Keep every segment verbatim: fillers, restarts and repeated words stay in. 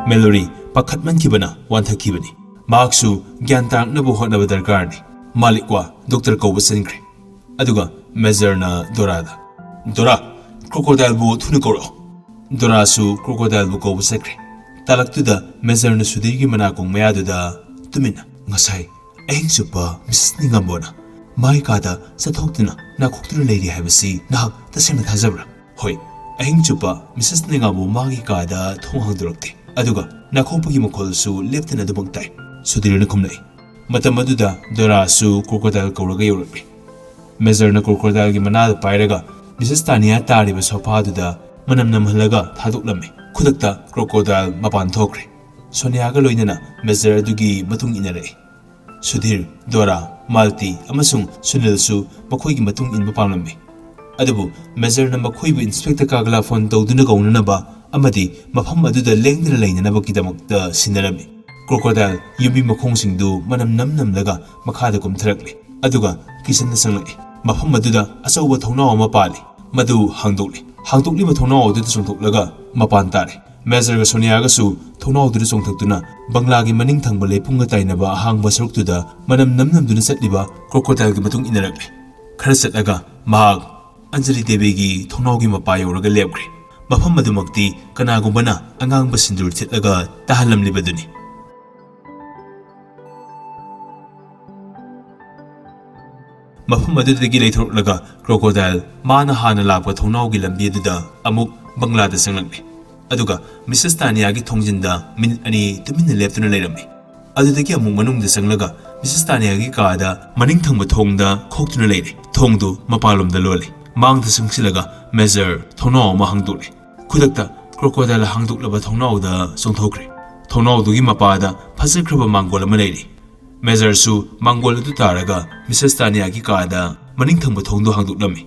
ꯃꯦꯂꯣꯔꯤ ꯄꯥꯈꯠꯃꯟꯈꯤꯕꯅ ꯋꯥꯟꯊꯈꯤꯕꯅꯤ꯫ ꯃꯍꯥꯛꯁꯨ ꯒ꯭ꯌꯥꯟ ꯇꯥꯔꯛꯅꯕ ꯍꯣꯠꯅꯕ ꯗꯔꯀꯥꯔꯅꯤ꯫ ꯃꯥꯂꯤꯛ ꯋꯥ ꯗꯣꯛꯇꯔ ꯀꯧꯕ ꯆꯦꯟꯈ꯭ꯔꯦ꯫ ꯑꯗꯨꯒ ꯃꯦꯖꯔꯅ ꯗꯣꯔꯥꯗ, "ꯗꯣꯔꯥ, ꯀ꯭ꯔꯣꯀꯣꯗꯥꯏꯜꯕꯨ ꯊꯨꯅ ꯀꯧꯔꯛꯑꯣ꯫" ꯗꯣꯔꯥꯁꯨ ꯀ꯭ꯔꯣꯀꯣꯗꯥꯏꯜꯕꯨ ꯀꯧꯕ ꯆꯠꯈ꯭ꯔꯦ꯫ ꯇꯥꯂꯛꯇꯨꯗ ꯃꯦꯖꯔꯅ ꯁꯨꯙꯤꯔꯒꯤ ꯃꯅꯥꯀꯣꯡ ꯃꯌꯥꯗꯨꯗ ꯇꯨꯃꯤꯟꯅ, "ꯉꯁꯥꯏ ꯑꯍꯤꯡ ꯆꯨꯞꯄ ꯃꯤꯁꯦꯁ ꯅꯤꯡꯉꯥꯝꯕꯣꯅ ꯃꯥꯒꯤ ꯀꯥꯗ ꯆꯠꯊꯣꯛꯇꯨꯅ ꯅꯥꯈꯣꯛꯇꯨꯅ ꯂꯩꯔꯤ ꯍꯥꯏꯕꯁꯤ ꯅꯍꯥꯛ ꯇꯁꯦꯡꯅ ꯊꯥꯖꯕ꯭ꯔꯥ?" "ꯍꯣꯏ, ꯑꯍꯤꯡ ꯆꯨꯞꯄ ꯃꯤꯁꯦꯁ ꯅꯤꯡꯉꯥꯝꯕꯣ ꯃꯥꯒꯤ ꯀꯥꯗ ꯊꯣꯡ ꯍꯥꯡꯗꯣꯔꯛꯇꯦ, ꯑꯗꯨꯒ ꯅꯥꯈꯣꯛꯄꯒꯤ ꯃꯈꯣꯜꯁꯨ ꯂꯦꯞꯇꯅ ꯑꯗꯨꯃꯛ ꯇꯥꯏ," ꯁꯨꯙꯤꯔꯅ ꯈꯨꯝꯂꯛꯏ꯫ ꯃꯇꯝ ꯑꯗꯨꯗ ꯗꯣꯔꯥꯁꯨ ꯀ꯭ꯔꯣꯀꯣꯗꯥꯏꯜ ꯀꯧꯔꯒ ꯌꯧꯔꯛꯂꯦ꯫ ꯃꯦꯖꯔꯅ ꯀ꯭ꯔꯣꯀꯣꯗꯥꯏꯜꯒꯤ ꯃꯅꯥꯗ ꯄꯥꯏꯔꯒ ꯃꯤꯁꯦꯁ ꯇꯥꯅꯤꯌꯥ ꯇꯥꯔꯤꯕ ꯁꯣꯐꯥꯗꯨꯗ ꯃꯅꯝ ꯅꯝꯍꯜꯂꯒ ꯊꯥꯗꯣꯛꯂꯝꯃꯤ꯫ ꯈꯨꯗꯛꯇ ꯀ꯭ꯔꯣꯀꯣꯗꯥꯏꯜ ꯃꯄꯥꯟ ꯊꯣꯛꯈ꯭ꯔꯦ꯫ ꯁꯣꯅꯤꯌꯥꯒ ꯂꯣꯏꯅꯅ ꯃꯦꯖꯔ ꯑꯗꯨꯒꯤ ꯃꯇꯨꯡ ꯏꯟꯅꯔꯛꯏ꯫ ꯁꯨꯙꯤꯔ, ꯗꯣꯔꯥ, ꯃꯥꯜꯇꯤ ꯑꯃꯁꯨꯡ ꯁꯨꯅꯤꯜꯁꯨ ꯃꯈꯣꯏꯒꯤ ꯃꯇꯨꯡ ꯏꯟꯕ ꯄꯥꯝꯂꯝꯃꯤ꯫ ꯑꯗꯨꯕꯨ ꯃꯦꯖꯔꯅ ꯃꯈꯣꯏꯕꯨ ꯏꯟꯁꯄꯦꯛꯇꯔ ꯀꯥꯒꯂꯥ ꯐꯣꯟ ꯇꯧꯗꯨꯅ ꯀꯧꯅꯅꯕ ꯑꯃꯗꯤ ꯃꯐꯝ ꯑꯗꯨꯗ ꯂꯦꯡꯗꯅ ꯂꯩꯅꯅꯕꯒꯤꯗꯃꯛꯇ ꯁꯤꯟꯅꯔꯝꯃꯤ꯫ ꯀ꯭ꯔꯣꯀꯣꯗꯥꯏꯜ ꯌꯨꯝꯕꯤ ꯃꯈꯣꯡꯁꯤꯡꯗꯨ ꯃꯅꯝ ꯅꯝ ꯅꯝꯂꯒ ꯃꯈꯥꯗ ꯀꯨꯝꯊꯔꯛꯂꯦ, ꯑꯗꯨꯒ ꯀꯤꯆꯟꯗ ꯆꯪꯂꯛꯏ꯫ ꯃꯐꯝ ꯑꯗꯨꯗ ꯑꯆꯧꯕ ꯊꯣꯡꯅꯥꯎ ꯑꯃ ꯄꯥꯜꯂꯤ, ꯃꯗꯨ ꯍꯥꯡꯗꯣꯛꯂꯤ꯫ ꯍꯥꯡꯗꯣꯛꯂꯤꯕ ꯊꯣꯡꯅꯥꯎ ꯑꯗꯨꯗ ꯆꯣꯡꯊꯣꯛꯂꯒ ꯃꯄꯥꯟ ꯇꯥꯔꯦ꯫ ꯃꯦꯖꯔꯒ ꯁꯣꯅꯤꯌꯥꯒꯁꯨ ꯊꯣꯡꯅꯥꯎꯗꯨꯗ ꯆꯣꯡꯊꯣꯛꯇꯨꯅ ꯕꯪꯂꯥꯒꯤ ꯃꯅꯤꯡ ꯊꯪꯕ ꯂꯩꯄꯨꯡꯒ ꯇꯥꯏꯅꯕ ꯑꯍꯥꯡꯕ ꯁꯔꯨꯛꯇꯨꯗ ꯃꯅꯝ ꯅꯝ ꯅꯝꯗꯨꯅ ꯆꯠꯂꯤꯕ ꯀ꯭ꯔꯣꯀꯣꯗꯥꯏꯜꯒꯤ ꯃꯇꯨꯡ ꯏꯟꯅꯔꯛꯂꯦ꯫ ꯈꯔ ꯆꯠꯂꯒ ꯃꯍꯥꯛ ꯑꯟꯖꯂꯤ ꯗꯦꯕꯤꯒꯤ ꯊꯣꯡꯅꯥꯎꯒꯤ ꯃꯄꯥ ꯌꯧꯔꯒ ꯂꯦꯞꯈ꯭ꯔꯦ꯫ ꯃꯐꯝ ꯑꯗꯨꯃꯛꯇꯤ ꯀꯅꯥꯒꯨꯝꯕꯅ ꯑꯉꯥꯡꯕ ꯁꯤꯟꯗꯨꯔ ꯊꯤꯠꯂꯒ ꯇꯥꯍꯜꯂꯝꯂꯤꯕꯗꯨꯅꯤ꯫ ꯃꯐꯝ ꯑꯗꯨꯗꯒꯤ ꯂꯩꯊꯣꯔꯛꯂꯒ ꯀ꯭ꯔꯣꯀꯣꯗꯥꯏꯜ ꯃꯥꯅ ꯍꯥꯟꯅ ꯂꯥꯛꯄ ꯊꯣꯡꯅꯥꯎꯒꯤ ꯂꯝꯕꯤ ꯑꯗꯨꯗ ꯑꯃꯨꯛ ꯕꯪꯂꯥꯗ ꯆꯪꯂꯛꯂꯦ꯫ ꯑꯗꯨꯒ ꯃꯤꯁꯦꯁ ꯇꯥꯅꯤꯌꯥꯒꯤ ꯊꯣꯡꯖꯤꯟꯗ ꯃꯤꯅꯤꯠ ꯑꯅꯤ ꯇꯨꯃꯤꯟꯅ ꯂꯦꯞꯇꯨꯅ ꯂꯩꯔꯝꯃꯤ꯫ ꯑꯗꯨꯗꯒꯤ ꯑꯃꯨꯛ ꯃꯅꯨꯡꯗ ꯆꯪꯂꯒ ꯃꯤꯁꯦꯁ ꯇꯥꯅꯤꯌꯥꯒꯤ ꯀꯥꯗ ꯃꯅꯤꯡ ꯊꯪꯕ ꯊꯣꯡꯗ ꯈꯣꯛꯇꯨꯅ ꯂꯩꯔꯦ꯫ ꯊꯣꯡꯗꯨ ꯃꯄꯥꯟꯂꯣꯝꯗ ꯂꯣꯜꯂꯦ꯫ ꯃꯥꯡꯗ ꯆꯪꯁꯤꯜꯂꯒ ꯃꯦꯖꯔ ꯊꯣꯡꯅꯥꯎ ꯑꯃ ꯍꯥꯡꯗꯣꯛꯂꯦ꯫ ꯈꯨꯗꯛꯇ ꯀ꯭ꯔꯣꯀꯣꯗꯥꯏꯜ ꯍꯥꯡꯗꯣꯛꯂꯕ ꯊꯣꯡꯅꯥꯎꯗ ꯆꯣꯡꯊꯣꯛꯈ꯭ꯔꯦ꯫ ꯊꯣꯡꯅꯥꯎꯗꯨꯒꯤ ꯃꯄꯥꯗ ꯐꯖꯈ꯭ꯔꯕ ꯃꯥꯡꯒꯣꯜ ꯑꯃ ꯂꯩꯔꯤ꯫ ꯃꯦꯖꯔꯁꯨ ꯃꯥꯡꯒꯣꯜ ꯑꯗꯨ ꯇꯥꯔꯒ ꯃꯤꯁꯦꯁ ꯇꯥꯅꯤꯌꯥꯒꯤ ꯀꯥꯗ ꯃꯅꯤꯡ ꯊꯪꯕ ꯊꯣꯡꯗꯨ ꯍꯥꯡꯗꯣꯛꯂꯝꯃꯤ꯫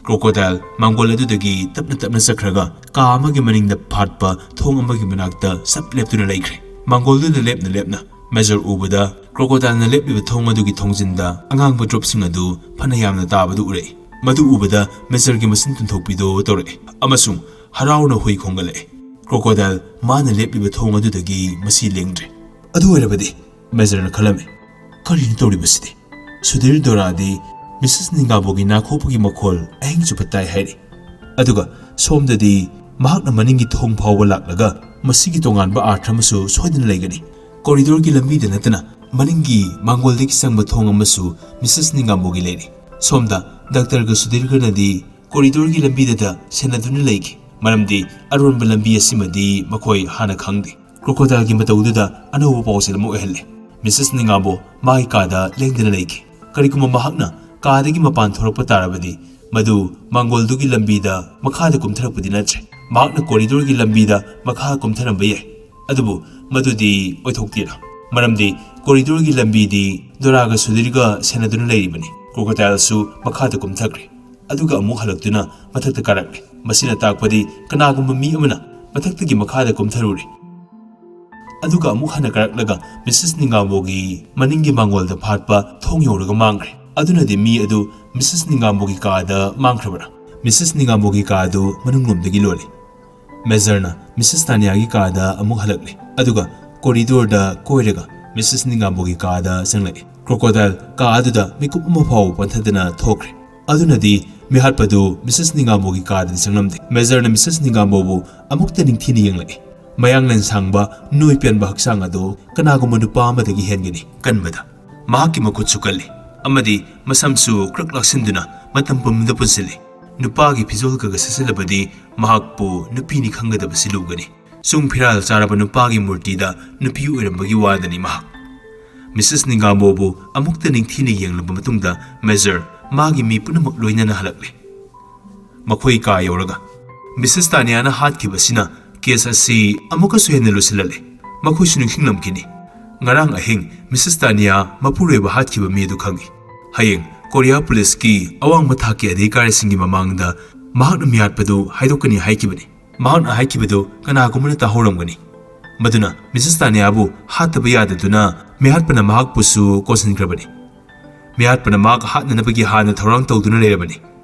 ꯀ꯭ꯔꯣꯀꯣꯗꯥꯏꯜ ꯃꯥꯡꯒꯣꯜ ꯑꯗꯨꯗꯒꯤ ꯇꯞꯅ ꯇꯞꯅ ꯆꯠꯈ꯭ꯔꯒ ꯀꯥ ꯑꯃꯒꯤ ꯃꯅꯤꯡꯗ ꯐꯥꯠꯄ ꯊꯣꯡ ꯑꯃꯒꯤ ꯃꯅꯥꯛꯇ ꯆꯞ ꯂꯦꯞꯇꯨꯅ ꯂꯩꯈ꯭ꯔꯦ꯫ ꯃꯥꯡꯒꯣꯜꯗꯨꯗ ꯂꯦꯞꯅ ꯂꯦꯞꯅ ꯃꯦꯖꯔ ꯎꯕꯗ ꯀ꯭ꯔꯣꯀꯣꯗꯥꯏꯜꯅ ꯂꯦꯞꯂꯤꯕ ꯊꯣꯡ ꯑꯗꯨꯒꯤ ꯊꯣꯡꯖꯤꯟꯗ ꯑꯉꯥꯡꯕ ꯗ꯭ꯔꯣꯞꯁꯤꯡ ꯑꯗꯨ ꯐꯅ ꯌꯥꯝꯅ ꯇꯥꯕꯗꯨ ꯎꯔꯛꯏ꯫ ꯃꯗꯨ ꯎꯕꯗ ꯃꯦꯖꯔꯒꯤ ꯃꯆꯤꯟ ꯇꯨꯝꯊꯣꯛꯄꯤꯗꯣ ꯇꯧꯔꯛꯏ ꯑꯃꯁꯨꯡ ꯍꯔꯥꯎꯅ ꯍꯨꯏ ꯈꯣꯡꯒꯠꯂꯛꯏ꯫ ꯀ꯭ꯔꯣꯀꯣꯗꯥꯏꯜ ꯃꯥꯅ ꯂꯦꯞꯂꯤꯕ ꯊꯣꯡ ꯑꯗꯨꯗꯒꯤ ꯃꯁꯤ ꯂꯦꯡꯗ꯭ꯔꯦ꯫ ꯑꯗꯨ ꯑꯣꯏꯔꯕꯗꯤ, ꯃꯦꯖꯔꯅ ꯈꯜꯂꯝꯃꯤ, "ꯀꯔꯤꯅꯣ ꯇꯧꯔꯤꯕꯁꯤꯗꯤ?" ꯁꯨꯙꯤꯔ ꯗꯣꯔꯥꯗꯤ ꯃꯤꯁꯦꯁ ꯅꯤꯡꯒꯥꯕꯣꯒꯤ ꯅꯥꯈꯣꯛꯄꯒꯤ ꯃꯈꯣꯜ ꯑꯍꯤꯡ ꯆꯨꯞꯄ ꯇꯥꯏ ꯍꯥꯏꯔꯤ꯫ ꯑꯗꯨꯒ ꯁꯣꯝꯗꯗꯤ ꯃꯍꯥꯛꯅ ꯃꯅꯤꯡꯒꯤ ꯊꯣꯡ ꯐꯥꯎꯕ ꯂꯥꯛꯂꯒ ꯃꯁꯤꯒꯤ ꯇꯣꯉꯥꯟꯕ ꯑꯥꯔꯊ ꯑꯃꯁꯨ ꯁꯣꯏꯗꯅ ꯂꯩꯒꯅꯤ꯫ ꯀꯣꯔꯤꯗꯣꯔꯒꯤ ꯂꯝꯕꯤꯗ ꯅꯠꯇꯅ ꯃꯅꯤꯡꯒꯤ ꯃꯥꯡꯒꯣꯜꯗꯒꯤ ꯆꯪꯕ ꯊꯣꯡ ꯑꯃꯁꯨ ꯃꯤꯁꯦꯁ ꯅꯤꯡꯒꯥꯕꯣꯒꯤ ꯂꯩꯔꯤ꯫ ꯁꯣꯝꯗ ꯗꯥꯛꯇꯔꯒ ꯁꯨꯙꯤꯔꯒꯅꯗꯤ ꯀꯣꯔꯤꯗꯣꯔꯒꯤ ꯂꯝꯕꯤꯗꯨꯗ ꯁꯦꯟꯅꯗꯨꯅ ꯂꯩꯈꯤ, ꯃꯔꯝꯗꯤ ꯑꯔꯣꯟꯕ ꯂꯝꯕꯤ ꯑꯁꯤꯃꯗꯤ ꯃꯈꯣꯏ ꯍꯥꯟꯅ ꯈꯪꯗꯦ꯫ ꯀ꯭ꯔꯣꯀꯣꯗꯥꯏꯜꯒꯤ ꯃꯇꯧꯗꯨꯗ ꯑꯅꯧꯕ ꯄꯥꯎꯖꯦꯜ ꯑꯃ ꯑꯣꯏꯍꯜꯂꯦ꯫ ꯃꯤꯁꯦꯁ ꯅꯤꯡꯒꯥꯕꯣ ꯃꯥꯒꯤ ꯀꯥꯗ ꯂꯦꯡꯗꯅ ꯂꯩꯈꯤ꯫ ꯀꯔꯤꯒꯨꯝꯕ ꯃꯍꯥꯛꯅ ꯀꯥꯗꯒꯤ ꯃꯄꯥꯟ ꯊꯣꯔꯛꯄ ꯇꯥꯔꯕꯗꯤ, ꯃꯗꯨ ꯃꯥꯡꯒꯣꯜꯗꯨꯒꯤ ꯂꯝꯕꯤꯗ ꯃꯈꯥꯗ ꯀꯨꯝꯊꯔꯛꯄꯗꯤ ꯅꯠꯇ꯭ꯔꯦ꯫ ꯃꯍꯥꯛꯅ ꯀꯣꯔꯤꯗꯣꯔꯒꯤ ꯂꯝꯕꯤꯗ ꯃꯈꯥ ꯀꯨꯝꯊꯔꯝꯕ ꯌꯥꯏ꯫ ꯑꯗꯨꯕꯨ ꯃꯗꯨꯗꯤ ꯑꯣꯏꯊꯣꯛꯇꯦꯅ, ꯃꯔꯝꯗꯤ ꯀꯣꯔꯤꯗꯣꯔꯒꯤ ꯂꯝꯕꯤꯗꯤ ꯗꯣꯔꯥꯒ ꯁꯨꯙꯤꯔꯒ ꯁꯦꯟꯅꯗꯨꯅ ꯂꯩꯔꯤꯕꯅꯤ꯫ ꯀ꯭ꯔꯣꯀꯣꯗꯥꯏꯜꯁꯨ ꯃꯈꯥꯗ ꯀꯨꯝꯊꯈ꯭ꯔꯦ꯫ ꯑꯗꯨꯒ ꯑꯃꯨꯛ ꯍꯜꯂꯛꯇꯨꯅ ꯃꯊꯛꯇ ꯀꯥꯔꯛꯂꯦ꯫ ꯃꯁꯤꯅ ꯇꯥꯛꯄꯗꯤ ꯀꯅꯥꯒꯨꯝꯕ ꯃꯤ ꯑꯃꯅ ꯃꯊꯛꯇꯒꯤ ꯃꯈꯥꯗ ꯀꯨꯝꯊꯔꯨꯔꯦ꯫ ꯑꯗꯨꯒ ꯑꯃꯨꯛ ꯍꯟꯅ ꯀꯥꯔꯛꯂꯒ ꯃꯤꯁꯦꯁ ꯅꯤꯡꯒꯥꯕꯣꯒꯤ ꯃꯅꯤꯡꯒꯤ ꯃꯥꯡꯒꯣꯜꯗ ꯐꯥꯠꯄ ꯊꯣꯡ ꯌꯧꯔꯒ ꯃꯥꯡꯈ꯭ꯔꯦ꯫ ꯑꯗꯨꯅꯗꯤ ꯃꯤ ꯑꯗꯨ ꯃꯤꯁꯦꯁ ꯅꯤꯡꯒꯥꯕꯣꯒꯤ ꯀꯥꯗ ꯃꯥꯡꯈ꯭ꯔꯕ꯭ꯔꯥ? ꯃꯤꯁꯦꯁ ꯅꯤꯡꯒꯥꯕꯣꯒꯤ ꯀꯥ ꯑꯗꯨ ꯃꯅꯨꯡꯂꯣꯝꯗꯒꯤ ꯂꯣꯜꯂꯤ꯫ ꯃꯦꯖꯔꯅ ꯃꯤꯁꯦꯁ ꯇꯥꯅꯤꯌꯥꯒꯤ ꯀꯥꯗ ꯑꯃꯨꯛ ꯍꯜꯂꯛꯂꯦ, ꯑꯗꯨꯒ ꯀꯣꯔꯤꯗꯣꯔꯗ ꯀꯣꯏꯔꯒ ꯃꯤꯁꯦꯁ ꯅꯤꯡꯒꯥꯕꯣꯒꯤ ꯀꯥꯗ ꯆꯪꯂꯛꯏ꯫ ꯀ꯭ꯔꯣꯀꯣꯗꯥꯏꯜ ꯀꯥ ꯑꯗꯨꯗ ꯃꯤꯀꯨꯞ ꯑꯃ ꯐꯥꯎꯕ ꯄꯟꯊꯗꯅ ꯊꯣꯛꯈ꯭ꯔꯦ꯫ ꯑꯗꯨꯅꯗꯤ ꯃꯤꯍꯥꯠꯄꯗꯨ ꯃꯤꯁꯦꯁ ꯅꯤꯡꯒꯥꯕꯣꯒꯤ ꯀꯥꯗꯗꯤ ꯆꯪꯂꯝꯗꯦ꯫ ꯃꯦꯖꯔꯅ ꯃꯤꯁꯦꯁ ꯅꯤꯡꯒꯥꯕꯣꯕꯨ ꯑꯃꯨꯛꯇ ꯅꯤꯡꯊꯤꯅ ꯌꯦꯡꯂꯛꯏ꯫ ꯃꯌꯥꯡꯂꯦꯟ ꯁꯥꯡꯕ, ꯅꯣꯏ ꯄꯦꯟꯕ ꯍꯛꯆꯥꯡ ꯑꯗꯨ ꯀꯅꯥꯒꯨꯝꯕ ꯅꯨꯄꯥ ꯑꯃꯗꯒꯤ ꯍꯦꯟꯒꯅꯤ ꯀꯟꯕꯗ꯫ ꯃꯍꯥꯛꯀꯤ ꯃꯈꯨꯠꯁꯨ ꯀꯜꯂꯤ, ꯑꯃꯗꯤ ꯃꯁꯝꯁꯨ ꯀ꯭ꯔꯛ ꯂꯥꯛꯁꯤꯟꯗꯨꯅ ꯃꯇꯝ ꯄꯨꯝꯕꯗ ꯄꯨꯟꯁꯤꯜꯂꯤ꯫ ꯅꯨꯄꯥꯒꯤ ꯐꯤꯖꯣꯜ ꯈꯔ ꯁꯦꯠꯆꯜꯂꯕꯗꯤ ꯃꯍꯥꯛꯄꯨ ꯅꯨꯄꯤꯅꯤ ꯈꯪꯒꯗꯕꯁꯤ ꯂꯨꯒꯅꯤ꯫ ꯆꯨꯡ ꯐꯤꯔꯥꯜ ꯆꯥꯔꯕ ꯅꯨꯄꯥꯒꯤ ꯃꯨꯔꯇꯤꯗ ꯅꯨꯄꯤ ꯑꯣꯏꯔꯝꯕꯒꯤ ꯋꯥꯗꯅꯤ ꯃꯍꯥꯛ꯫ ꯃꯤꯁꯦꯁ ꯅꯤꯡꯒꯥꯕꯣꯕꯨ ꯑꯃꯨꯛꯇ ꯅꯤꯡꯊꯤꯅ ꯌꯦꯡꯂꯕ ꯃꯇꯨꯡꯗ ꯃꯦꯖꯔ ꯃꯥꯒꯤ ꯃꯤ ꯄꯨꯝꯅꯃꯛ ꯂꯣꯏꯅꯅ ꯍꯜꯂꯛꯂꯦ꯫ ꯃꯈꯣꯏ ꯀꯥ ꯌꯧꯔꯒ, "ꯃꯤꯁꯦꯁ ꯇꯥꯅꯤꯌꯥꯅ ꯍꯥꯠꯈꯤꯕ ꯑꯁꯤꯅ ꯀꯦꯁ ꯑꯁꯤ ꯑꯃꯨꯛꯀꯁꯨ ꯍꯦꯟꯅ ꯂꯨꯁꯤꯜꯍꯜꯂꯦ꯫ ꯃꯈꯣꯏꯁꯨ ꯅꯤꯡꯁꯤꯡꯂꯝꯈꯤꯅꯤ꯫ ꯉꯔꯥꯡ ꯑꯍꯤꯡ ꯃꯤꯁꯦꯁ ꯇꯥꯅꯤꯌꯥ ꯃꯄꯨꯔꯣꯏꯕ ꯍꯥꯠꯈꯤꯕ ꯃꯤ ꯑꯗꯨ ꯈꯪꯏ꯫ ꯍꯌꯦꯡ ꯀꯣꯔꯤꯌꯥ ꯄꯨꯂꯤꯁꯀꯤ ꯑꯋꯥꯡꯕ ꯊꯥꯛꯀꯤ ꯑꯙꯤꯀꯥꯔꯤꯁꯤꯡꯒꯤ ꯃꯃꯥꯡꯗ ꯃꯍꯥꯛꯅ ꯃꯤꯍꯥꯠꯄꯗꯨ ꯍꯥꯏꯗꯣꯛꯀꯅꯤ ꯍꯥꯏꯈꯤꯕꯅꯤ꯫ ꯃꯍꯥꯛꯅ ꯍꯥꯏꯈꯤꯕꯗꯨ ꯀꯅꯥꯒꯨꯝꯕꯅ ꯇꯥꯍꯧꯔꯝꯒꯅꯤ꯫ ꯃꯗꯨꯅ ꯃꯤꯁꯦꯁ ꯇꯥꯅꯤꯌꯥꯕꯨ ꯍꯥꯠꯇꯕ ꯌꯥꯗꯗꯨꯅ ꯃꯤꯍꯥꯠꯄꯅ ꯃꯍꯥꯛꯄꯨꯁꯨ ꯀꯣꯟꯁꯤꯟꯈ꯭ꯔꯕꯅꯤ꯫ ꯃꯤꯍꯥꯠꯄꯅ ꯃꯍꯥꯛ ꯍꯥꯠꯅꯅꯕꯒꯤ ꯍꯥꯟꯅ ꯊꯧꯔꯥꯡ ꯇꯧꯗꯨꯅ ꯂꯩꯔꯕꯅꯤ,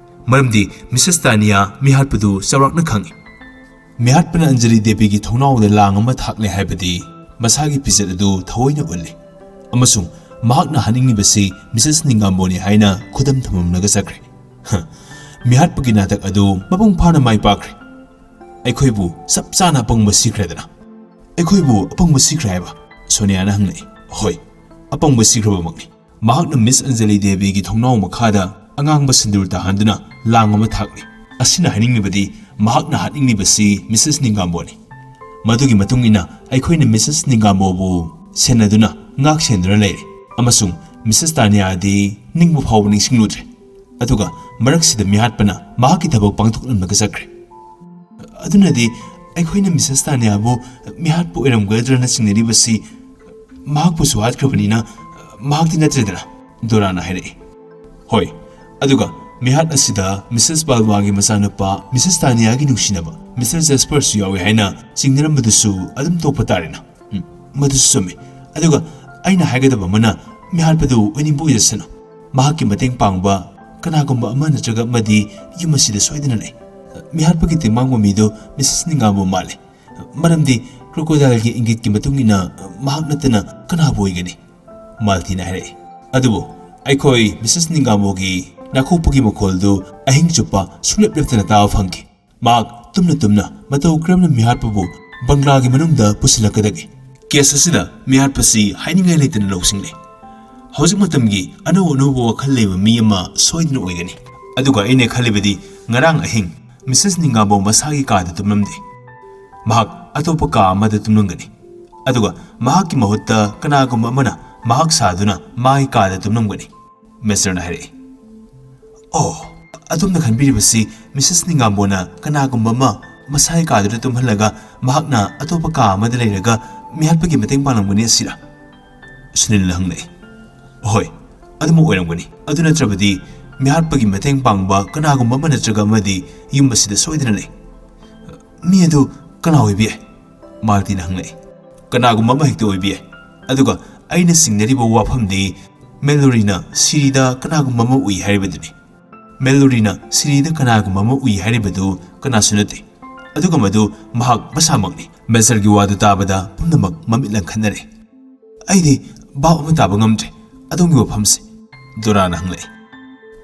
ꯃꯔꯝꯗꯤ ꯃꯤꯁꯦꯁ ꯇꯥꯅꯤꯌꯥ ꯃꯤꯍꯥꯠꯄꯗꯨ ꯆꯥꯎꯔꯥꯛꯅ ꯈꯪꯏ꯫ ꯃꯤꯍꯥꯠꯄꯅ ꯑꯟꯖꯂꯤ ꯗꯦꯕꯤꯒꯤ ꯊꯣꯡꯅꯥꯎꯗ ꯂꯥꯡ ꯑꯃ ꯊꯥꯛꯂꯦ ꯍꯥꯏꯕꯗꯤ ꯃꯁꯥꯒꯤ ꯐꯤꯖꯦꯠ ꯑꯗꯨ ꯊꯑꯣꯏꯅ ꯎꯠꯂꯤ, ꯑꯃꯁꯨꯡ ꯃꯍꯥꯛꯅ ꯍꯥꯠꯅꯤꯡꯂꯤꯕꯁꯤ ꯃꯤꯁꯦꯁ ꯅꯤꯡꯒꯥꯝꯕꯣꯅꯤ ꯍꯥꯏꯅ ꯈꯨꯗꯝ ꯊꯝꯂꯝꯂꯒ ꯆꯠꯈ꯭ꯔꯦ꯫ ꯍ, ꯃꯤꯍꯥꯠꯄꯒꯤ ꯅꯥꯇꯛ ꯑꯗꯨ ꯃꯄꯨꯡ ꯐꯥꯅ ꯃꯥꯏ ꯄꯥꯛꯈ꯭ꯔꯦ꯫ "ꯑꯩꯈꯣꯏꯕꯨ ꯆꯞ ꯆꯥꯅ ꯑꯄꯪꯕ ꯁꯤꯈ꯭ꯔꯦꯗꯅ?" "ꯑꯩꯈꯣꯏꯕꯨ ꯑꯄꯪꯕ ꯁꯤꯈ꯭ꯔꯦ ꯍꯥꯏꯕ?" ꯁꯣꯅꯤꯌꯥꯅ ꯍꯪꯂꯛꯏ꯫ "ꯍꯣꯏ, ꯑꯄꯪꯕ ꯁꯤꯈ꯭ꯔꯕꯃꯛꯅꯤ꯫ ꯃꯍꯥꯛꯅ ꯃꯤꯁ ꯑꯟꯖꯂꯤ ꯗꯦꯕꯤꯒꯤ ꯊꯣꯡꯅꯥꯎ ꯃꯈꯥꯗ ꯑꯉꯥꯡꯕ ꯁꯤꯟꯗꯨꯔ ꯇꯥꯍꯟꯗꯨꯅ ꯂꯥꯡ ꯑꯃ ꯊꯥꯛꯂꯤ꯫ ꯑꯁꯤꯅ ꯍꯥꯏꯅꯤꯡꯂꯤꯕꯗꯤ ꯃꯍꯥꯛꯅ ꯍꯥꯠꯅꯤꯡꯂꯤꯕꯁꯤ ꯃꯤꯁꯦꯁ ꯅꯤꯡꯒꯥꯝꯕꯣꯅꯤ꯫ ꯃꯗꯨꯒꯤ ꯃꯇꯨꯡ ꯏꯟꯅ ꯑꯩꯈꯣꯏꯅ ꯃꯤꯁꯦꯁ ꯅꯤꯡꯒꯥꯝꯕꯣꯕꯨ ꯁꯦꯟꯅꯗꯨꯅ, ꯉꯥꯛ ꯁꯦꯟꯗꯨꯅ ꯂꯩꯔꯦ, ꯑꯃꯁꯨꯡ ꯃꯤꯁꯦꯁ ꯇꯥꯅꯤꯌꯥꯗꯤ ꯅꯤꯡꯕ ꯐꯥꯎꯕ ꯅꯤꯡꯁꯤꯡꯂꯨꯗ꯭ꯔꯦ꯫ ꯑꯗꯨꯒ ꯃꯔꯛꯁꯤꯗ ꯃꯤꯍꯥꯠꯄꯅ ꯃꯍꯥꯛꯀꯤ ꯊꯕꯛ ꯄꯥꯡꯊꯣꯛꯂꯝꯂꯒ ꯆꯠꯈ꯭ꯔꯦ꯫ ꯑꯗꯨꯅꯗꯤ ꯑꯩꯈꯣꯏꯅ ꯃꯤꯁꯦꯁ ꯇꯥꯅꯤꯌꯥꯕꯨ ꯃꯤꯍꯥꯠꯄ ꯑꯣꯏꯔꯝꯒꯗ꯭ꯔꯅ ꯆꯤꯡꯅꯔꯤꯕꯁꯤ ꯃꯍꯥꯛꯄꯨꯁꯨ ꯍꯥꯠꯈ꯭ꯔꯕꯅꯤꯅ ꯃꯍꯥꯛꯇꯤ ꯅꯠꯇ꯭ꯔꯦꯗꯅ?" ꯗꯣꯔꯥꯅ ꯍꯥꯏꯔꯛꯏ꯫ "ꯍꯣꯏ, ꯑꯗꯨꯒ ꯃꯤꯍꯥꯠ ꯑꯁꯤꯗ ꯃꯤꯁꯦꯁ ꯕꯥꯜꯋꯥꯒꯤ ꯃꯆꯥꯅꯨꯄꯥ ꯃꯤꯁꯦꯁ ꯇꯥꯅꯤꯌꯥꯒꯤ ꯅꯨꯡꯁꯤꯅꯕ ꯃꯤꯁꯦꯁ ꯖꯦꯁꯄꯔꯁꯨ ꯌꯥꯎꯏ ꯍꯥꯏꯅ ꯆꯤꯡꯅꯔꯝꯕꯗꯨꯁꯨ ꯑꯗꯨꯝ ꯇꯣꯛꯄ ꯇꯥꯔꯦꯅ?" "ꯎꯝ, ꯃꯗꯨꯁꯨ ꯆꯨꯝꯃꯤ꯫ ꯑꯗꯨꯒ ꯑꯩꯅ ꯍꯥꯏꯒꯗꯕ ꯑꯃꯅ, ꯃꯤꯍꯥꯠꯄꯗꯨ ꯑꯣꯏꯅꯤꯡꯕ ꯑꯣꯏꯖꯁꯅꯨ, ꯃꯍꯥꯛꯀꯤ ꯃꯇꯦꯡ ꯄꯥꯡꯕ ꯀꯅꯥꯒꯨꯝꯕ ꯑꯃ ꯅꯠꯇ꯭ꯔꯒ ꯑꯃꯗꯤ ꯌꯨꯝ ꯑꯁꯤꯗ ꯁꯣꯏꯗꯅ ꯂꯩ꯫ ꯃꯤꯍꯥꯠꯄꯒꯤ ꯇꯦꯡꯕꯥꯡꯕ ꯃꯤꯗꯨ ꯃꯤꯁꯦꯁ ꯅꯤꯡꯒꯥꯝꯕꯣ ꯃꯥꯜꯂꯤ, ꯃꯔꯝꯗꯤ ꯀ꯭ꯔꯣꯀꯣꯗꯥꯏꯜꯒꯤ ꯏꯪꯒꯤꯠꯀꯤ ꯃꯇꯨꯡ ꯏꯟꯅ ꯃꯍꯥꯛ ꯅꯠꯇꯅ ꯀꯅꯥꯕꯨ ꯑꯣꯏꯒꯅꯤ?" ꯃꯥꯜꯇꯤꯅ ꯍꯥꯏꯔꯛꯏ꯫ "ꯑꯗꯨꯕꯨ ꯑꯩꯈꯣꯏ ꯃꯤꯁꯦꯁ ꯅꯤꯡꯒꯥꯝꯕꯣꯒꯤ ꯅꯥꯈꯣꯛꯄꯒꯤ ꯃꯈꯣꯜꯗꯨ ꯑꯍꯤꯡ ꯆꯨꯞꯄ ꯁꯨꯡꯂꯦꯞ ꯂꯦꯞꯇꯅ ꯇꯥꯕ ꯐꯪꯈꯤ꯫ ꯃꯍꯥꯛ ꯇꯨꯝꯅ ꯇꯨꯝꯅ ꯃꯇꯧ ꯀꯔꯝꯅ ꯃꯤꯍꯥꯠꯄꯕꯨ ꯕꯪꯒ꯭ꯂꯥꯒꯤ ꯃꯅꯨꯡꯗ ꯄꯨꯁꯤꯜꯂꯛꯀꯗꯒꯦ? ꯀꯦꯁ ꯑꯁꯤꯗ ꯃꯤꯍꯥꯠꯄꯁꯤ ꯍꯥꯏꯅꯤꯡꯉꯥꯏ ꯂꯩꯇꯅ ꯂꯧꯁꯤꯡꯂꯦ꯫ ꯍꯧꯖꯤꯛ ꯃꯇꯝꯒꯤ ꯑꯅꯧ ꯑꯅꯧꯕ ꯋꯥꯈꯜ ꯂꯩꯕ ꯃꯤ ꯑꯃ ꯁꯣꯏꯗꯅ ꯑꯣꯏꯒꯅꯤ꯫ ꯑꯗꯨꯒ ꯑꯩꯅ ꯈꯜꯂꯤꯕꯗꯤ, ꯉꯔꯥꯡ ꯑꯍꯤꯡ ꯃꯤꯁꯦꯁ ꯅꯤꯡꯒꯥꯝꯕꯣ ꯃꯁꯥꯒꯤ ꯀꯥꯗ ꯇꯨꯝꯂꯝꯗꯦ꯫ ꯃꯍꯥꯛ ꯑꯇꯣꯞꯄ ꯀꯥ ꯑꯃꯗ ꯇꯨꯝꯂꯝꯒꯅꯤ꯫ ꯑꯗꯨꯒ ꯃꯍꯥꯛꯀꯤ ꯃꯍꯨꯠꯇ ꯀꯅꯥꯒꯨꯝꯕ ꯑꯃꯅ ꯃꯍꯥꯛ ꯁꯥꯗꯨꯅ ꯃꯥꯒꯤ ꯀꯥꯗ ꯇꯨꯝꯂꯝꯒꯅꯤ", ꯃꯦꯁꯇꯔꯅ ꯍꯥꯏꯔꯛꯏ꯫ "ꯑꯣ, ꯑꯗꯣꯝꯅ ꯈꯟꯕꯤꯔꯤꯕꯁꯤ ꯃꯤꯁꯦꯁ ꯅꯤꯡꯒꯥꯝꯕꯣꯅ ꯀꯅꯥꯒꯨꯝꯕ ꯑꯃ ꯃꯁꯥꯒꯤ ꯀꯥꯗꯨꯗ ꯇꯨꯝꯍꯜꯂꯒ ꯃꯍꯥꯛꯅ ꯑꯇꯣꯞꯄ ꯀꯥ ꯑꯃꯗ ꯂꯩꯔꯒ ꯃꯤꯍꯥꯠꯄꯒꯤ ꯃꯇꯦꯡ ꯄꯥꯡꯂꯝꯒꯅꯤ ꯑꯁꯤꯔꯥ?" ꯁꯨꯅꯤꯜꯅ ꯍꯪꯂꯛꯏ꯫ "ꯍꯣꯏ, ꯑꯗꯨꯃꯛ ꯑꯣꯏꯔꯝꯒꯅꯤ꯫ ꯑꯗꯨ ꯅꯠꯇ꯭ꯔꯕꯗꯤ ꯃꯤꯍꯥꯠꯄꯒꯤ ꯃꯇꯦꯡ ꯄꯥꯡꯕ ꯀꯅꯥꯒꯨꯝꯕ ꯑꯃ ꯅꯠꯇ꯭ꯔꯒ ꯑꯃꯗꯤ ꯌꯨꯝ ꯑꯁꯤꯗ ꯁꯣꯏꯗꯅ ꯂꯩ꯫" "ꯃꯤ ꯑꯗꯨ ꯀꯅꯥ ꯑꯣꯏꯕ ꯌꯥꯏ?" ꯃꯥꯜꯇꯤꯅ ꯍꯪꯂꯛꯏ꯫ "ꯀꯅꯥꯒꯨꯝꯕ ꯑꯃ ꯍꯦꯛꯇ ꯑꯣꯏꯕ ꯌꯥꯏ꯫ ꯑꯗꯨꯒ ꯑꯩꯅ ꯆꯤꯡꯅꯔꯤꯕ ꯋꯥꯐꯝꯗꯤ ꯃꯦꯂꯣꯔꯤꯅ ꯁꯤꯔꯤꯗ ꯀꯅꯥꯒꯨꯝꯕ ꯑꯃ ꯎꯏ ꯍꯥꯏꯔꯤꯕꯗꯨꯅꯤ꯫ ꯃꯦꯂꯣꯔꯤꯅ ꯁꯤꯔꯤꯗ ꯀꯅꯥꯒꯨꯝꯕ ꯑꯃ ꯎꯏ ꯍꯥꯏꯔꯤꯕꯗꯨ ꯀꯅꯥꯁꯨ ꯅꯠꯇꯦ, ꯑꯗꯨꯒ ꯃꯗꯨ ꯃꯍꯥꯛ ꯃꯁꯥꯃꯛꯅꯤ꯫ ꯃꯦꯖꯔꯒꯤ ꯋꯥꯗꯨ ꯇꯥꯕꯗ ꯄꯨꯝꯅꯃꯛ ꯃꯃꯤꯠ ꯂꯪꯈꯠꯅꯔꯦ꯫ "ꯑꯩꯗꯤ ꯚꯥꯞ ꯑꯃ ꯇꯥꯕ ꯉꯝꯗ꯭ꯔꯦ꯫ ꯑꯗꯣꯝꯒꯤ ꯋꯥꯐꯝꯁꯦ?" ꯗꯣꯔꯥꯅ ꯍꯪꯂꯛꯏ꯫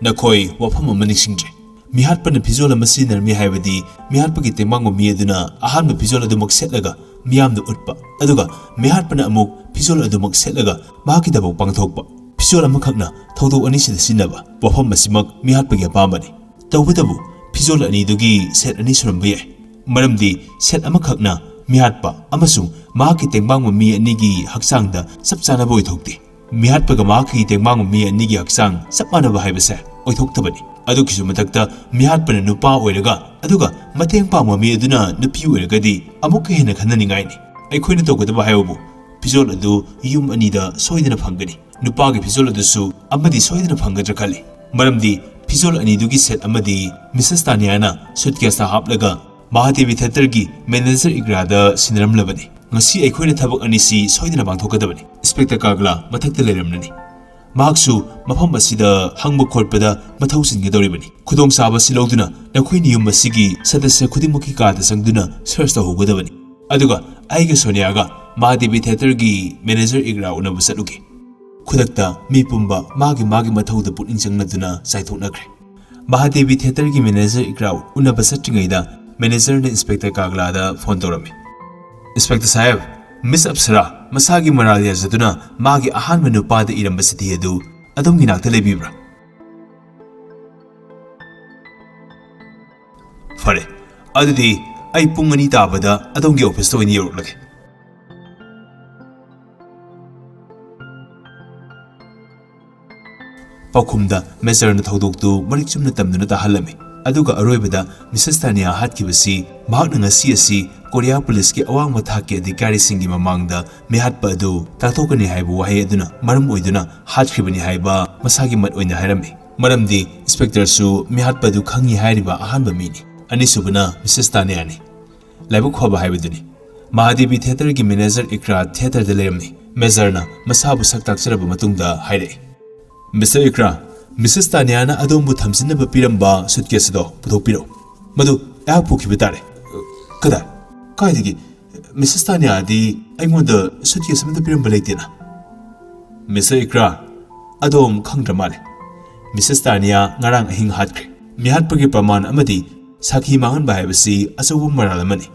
"ꯅꯈꯣꯏ ꯋꯥꯐꯝ ꯑꯃ ꯅꯤꯡꯁꯤꯡꯗ꯭ꯔꯦ꯫ ꯃꯤꯍꯥꯠꯄꯅ ꯐꯤꯖꯣꯜ ꯑꯃ ꯁꯤꯖꯤꯟꯅꯔꯝꯃꯤ ꯍꯥꯏꯕꯗꯤ ꯃꯤꯍꯥꯠꯄꯒꯤ ꯇꯦꯡꯕꯥꯡꯕ ꯃꯤ ꯑꯗꯨꯅ ꯑꯍꯥꯟꯕ ꯐꯤꯖꯣꯜ ꯑꯗꯨꯃꯛ ꯁꯦꯠꯂꯒ ꯃꯤꯌꯥꯝꯗ ꯎꯠꯄ, ꯑꯗꯨꯒ ꯃꯤꯍꯥꯠꯄꯅ ꯑꯃꯨꯛ ꯐꯤꯖꯣꯜ ꯑꯗꯨꯃꯛ ꯁꯦꯠꯂꯒ ꯃꯍꯥꯛꯀꯤ ꯊꯕꯛ ꯄꯥꯡꯊꯣꯛꯄ꯫ ꯐꯤꯖꯣꯜ ꯑꯃꯈꯛꯅ ꯊꯧꯗꯣꯛ ꯑꯅꯤꯁꯤꯗ ꯁꯤꯖꯤꯟꯅꯕ꯫ ꯋꯥꯐꯝ ꯑꯁꯤꯃꯛ ꯃꯤꯍꯥꯠꯄꯒꯤ ꯑꯄꯥꯝꯕꯅꯤ꯫ ꯇꯧꯕꯇꯕꯨ ꯐꯤꯖꯣꯜ ꯑꯅꯤꯗꯨꯒꯤ ꯁꯦꯠ ꯑꯅꯤ ꯁꯨꯔꯝꯕ ꯌꯥꯏ꯫ ꯃꯔꯝꯗꯤ ꯁꯦꯠ ꯑꯃꯈꯛꯅ ꯃꯤꯍꯥꯠꯄ ꯑꯃꯁꯨꯡ ꯃꯍꯥꯛꯀꯤ ꯇꯦꯡꯕꯥꯡꯕ ꯃꯤ ꯑꯅꯤꯒꯤ ꯍꯛꯆꯥꯡꯗ ꯆꯞ ꯆꯥꯅꯕ ꯑꯣꯏꯊꯣꯛꯇꯦ꯫ ꯃꯤꯍꯥꯠꯄꯒ ꯃꯍꯥꯛꯀꯤ ꯇꯦꯡꯕꯥꯡꯕ ꯃꯤ ꯑꯅꯤꯒꯤ ꯍꯛꯆꯥꯡ ꯆꯞ ꯃꯥꯟꯅꯕ ꯍꯥꯏꯕꯁꯦ ꯑꯣꯏꯊꯣꯛꯇꯕꯅꯤ꯫ ꯑꯗꯨꯒꯤꯁꯨ ꯃꯊꯛꯇ ꯃꯤꯍꯥꯠꯄꯅ ꯅꯨꯄꯥ ꯑꯣꯏꯔꯒ ꯑꯗꯨꯒ ꯃꯇꯦꯡ ꯄꯥꯡꯕ ꯃꯤ ꯑꯗꯨꯅ ꯅꯨꯄꯤ ꯑꯣꯏꯔꯒꯗꯤ ꯑꯃꯨꯛꯀ ꯍꯦꯟꯅ ꯈꯟꯅꯅꯤꯡꯉꯥꯏꯅꯤ꯫ ꯑꯩꯈꯣꯏꯅ ꯇꯧꯒꯗꯕ ꯍꯥꯏꯕꯕꯨ ꯐꯤꯖꯣꯜ ꯑꯗꯨ ꯌꯨꯝ ꯑꯅꯤꯗ ꯁꯣꯏꯗꯅ ꯐꯪꯒꯅꯤ꯫ ꯅꯨꯄꯥꯒꯤ ꯐꯤꯖꯣꯜ ꯑꯗꯨꯁꯨ ꯑꯃꯗꯤ ꯁꯣꯏꯗꯅ ꯐꯪꯒꯗ꯭ꯔꯥ ꯈꯜꯂꯤ, ꯃꯔꯝꯗꯤ ꯐꯤꯖꯣꯜ ꯑꯅꯤꯗꯨꯒꯤ ꯁꯦꯠ ꯑꯃꯗꯤ ꯃꯤꯁꯦꯁ ꯇꯥꯅꯤꯌꯥꯅ ꯁꯨꯠꯀꯦꯁꯇ ꯍꯥꯞꯂꯒ ꯃꯍꯥꯗꯦꯕꯤ ꯊꯤꯌꯦꯇꯔꯒꯤ ꯃꯦꯅꯦꯖꯔ ꯏꯒ꯭ꯔꯥꯗ ꯁꯤꯟꯅꯔꯝꯂꯕꯅꯤ꯫ ꯉꯁꯤ ꯑꯩꯈꯣꯏꯅ ꯊꯕꯛ ꯑꯅꯤꯁꯤ ꯁꯣꯏꯗꯅ ꯄꯥꯡꯊꯣꯛꯀꯗꯕꯅꯤ꯫ ꯏꯟꯁꯄꯦꯛꯇꯔ ꯀꯥꯒꯂꯥ ꯃꯊꯛꯇ ꯂꯩꯔꯝꯂꯅꯤ꯫ ꯃꯍꯥꯛꯁꯨ ꯃꯐꯝ ꯑꯁꯤꯗ ꯍꯪꯕ ꯈꯣꯠꯄꯗ ꯃꯊꯧ ꯆꯤꯟꯒꯗꯧꯔꯤꯕꯅꯤ꯫ ꯈꯨꯗꯣꯡꯆꯥꯕ ꯑꯁꯤ ꯂꯧꯗꯨꯅ ꯅꯈꯣꯏꯅ ꯌꯨꯝ ꯑꯁꯤꯒꯤ ꯁꯗꯁ꯭ꯌ ꯈꯨꯗꯤꯡꯃꯛꯀꯤ ꯀꯥꯗ ꯆꯪꯗꯨꯅ ꯁꯔꯆ ꯇꯧꯍꯧꯒꯗꯕꯅꯤ꯫ ꯑꯗꯨꯒ ꯑꯩꯒ ꯁꯣꯅꯤꯌꯥꯒ ꯃꯍꯥꯗꯦꯕꯤ ꯊꯤꯌꯦꯇꯔꯒꯤ ꯃꯦꯅꯦꯖꯔ ꯏꯒ꯭ꯔꯥ ꯎꯅꯕ ꯆꯠꯂꯨꯒꯦ꯫ ꯈꯨꯗꯛꯇ ꯃꯤ ꯄꯨꯝꯕ ꯃꯥꯒꯤ ꯃꯥꯒꯤ ꯃꯊꯧꯗ ꯄꯨꯛꯅꯤꯡ ꯆꯪꯂꯗꯨꯅ ꯆꯥꯏꯊꯣꯛꯅꯈ꯭ꯔꯦ꯫ ꯃꯍꯥꯗꯦꯕꯤ ꯊꯤꯌꯦꯇꯔꯒꯤ ꯃꯦꯅꯦꯖꯔ ꯏꯒ꯭ꯔꯥ ꯎꯅꯕ ꯆꯠꯇ꯭ꯔꯤꯉꯩꯗ ꯃꯦꯅꯦꯖꯔꯅ ꯏꯟꯁꯄꯦꯛꯇꯔ ꯀꯥꯒꯂꯥꯗ ꯐꯣꯟ ꯇꯧꯔꯝꯃꯤ꯫ "ꯏꯟꯁꯄꯦꯛꯇꯔ ꯁꯥꯍꯦꯕ, ꯃꯤꯁ ꯑꯞꯁꯔꯥ ꯃꯁꯥꯒꯤ ꯃꯔꯥꯜ ꯌꯥꯖꯗꯨꯅ ꯃꯥꯒꯤ ꯑꯍꯥꯟꯕ ꯅꯨꯄꯥꯗ ꯏꯔꯝꯕ ꯆꯤꯊꯤ ꯑꯗꯨ ꯑꯗꯣꯝꯒꯤ ꯅꯥꯛꯇ ꯂꯩꯕꯤꯕ꯭ꯔꯥ?" "ꯐꯔꯦ, ꯑꯗꯨꯗꯤ ꯑꯩ ꯄꯨꯡ ꯑꯅꯤ ꯇꯥꯕꯗ ꯑꯗꯣꯝꯒꯤ ꯑꯣꯐꯤꯁꯇ ꯑꯣꯏꯅ ꯌꯧꯔꯛꯂꯒꯦ꯫" ꯄꯥꯎꯈꯨꯝꯗ ꯃꯦꯖꯔꯅ ꯊꯧꯗꯣꯛꯇꯨ ꯃꯔꯤꯛ ꯆꯨꯝꯅ ꯇꯝꯗꯨꯅ ꯇꯥꯍꯜꯂꯝꯃꯤ꯫ ꯑꯗꯨꯒ ꯑꯔꯣꯏꯕꯗ ꯃꯤꯁꯦꯁ ꯇꯥꯅꯤꯌꯥ ꯍꯥꯠꯈꯤꯕꯁꯤ ꯃꯍꯥꯛꯅ ꯉꯁꯤ ꯑꯁꯤ ꯀꯣꯔꯤꯌꯥ ꯄꯨꯂꯤꯁꯀꯤ ꯑꯋꯥꯡꯕ ꯊꯥꯛꯀꯤ ꯑꯙꯤꯀꯥꯔꯤꯁꯤꯡꯒꯤ ꯃꯃꯥꯡꯗ ꯃꯤꯍꯥꯠꯄ ꯑꯗꯨ ꯇꯥꯛꯊꯣꯛꯀꯅꯤ ꯍꯥꯏꯕ ꯋꯥꯍꯩ ꯑꯗꯨꯅ ꯃꯔꯝ ꯑꯣꯏꯗꯨꯅ ꯍꯥꯠꯈ꯭ꯔꯤꯕꯅꯤ ꯍꯥꯏꯕ ꯃꯁꯥꯒꯤ ꯃꯠ ꯑꯣꯏꯅ ꯍꯥꯏꯔꯝꯃꯤ꯫ ꯃꯔꯝꯗꯤ ꯏꯟꯁꯄꯦꯛꯇꯔꯁꯨ ꯃꯤꯍꯥꯠꯄ ꯑꯗꯨ ꯈꯪꯉꯤ ꯍꯥꯏꯔꯤꯕ ꯑꯍꯥꯟꯕ ꯃꯤꯅꯤ꯫ ꯑꯅꯤꯁꯨꯕꯅ ꯃꯤꯁꯦꯁ ꯇꯥꯅꯤꯌꯥꯅꯤ꯫ ꯂꯥꯏꯕꯛ ꯐꯕ ꯍꯥꯏꯕꯗꯨꯅꯤ꯫ ꯃꯍꯥꯗꯦꯕꯤ ꯊꯤꯌꯦꯇꯔꯒꯤ ꯃꯦꯅꯦꯖꯔ ꯏꯀ꯭ꯔꯥ ꯊꯤꯌꯦꯇꯔꯗ ꯂꯩꯔꯝꯃꯤ꯫ ꯃꯦꯖꯔꯅ ꯃꯁꯥꯕꯨ ꯁꯛ ꯇꯥꯛꯆꯔꯕ ꯃꯇꯨꯡꯗ ꯍꯥꯏꯔꯛꯏ, "ꯃꯤꯁꯇꯔ ꯏꯀ꯭ꯔꯥ, ꯃꯤꯁꯦꯁ ꯇꯥꯅꯤꯌꯥꯅ ꯑꯗꯣꯝꯕꯨ ꯊꯝꯖꯤꯟꯅꯕ ꯄꯤꯔꯝꯕ ꯁꯨꯠꯀꯦꯁ ꯑꯗꯣ ꯄꯨꯊꯣꯛꯄꯤꯔꯛꯎ꯫ ꯃꯗꯨ ꯑꯩꯍꯥꯛ ꯄꯨꯈꯤꯕ ꯇꯥꯔꯦ꯫" "ꯑ, "ꯀꯗꯥꯏ? ꯀꯥꯏꯗꯒꯤ? ꯃꯤꯁꯦꯁ ꯇꯥꯅꯤꯌꯥꯗꯤ ꯑꯩꯉꯣꯟꯗ ꯁꯨꯠꯀꯦꯁ ꯑꯃꯠꯇ ꯄꯤꯔꯝꯕ ꯂꯩꯇꯦꯅ꯫" "ꯃꯤꯁꯇꯔ ꯏꯀ꯭ꯔꯥ, ꯑꯗꯣꯝ ꯈꯪꯗ꯭ꯔ ꯃꯥꯜꯂꯦ꯫ ꯃꯤꯁꯦꯁ ꯇꯥꯅꯤꯌꯥ ꯉꯔꯥꯡ ꯑꯍꯤꯡ ꯍꯥꯠꯈ꯭ꯔꯦ꯫ ꯃꯤꯍꯥꯠꯄꯒꯤ ꯄ꯭ꯔꯃꯥꯟ ꯑꯃꯗꯤ ꯁꯥꯈꯤ ꯃꯥꯡꯍꯟꯕ ꯍꯥꯏꯕꯁꯤ ꯑꯆꯧꯕ ꯃꯔꯥꯜ ꯑꯃꯅꯤ꯫"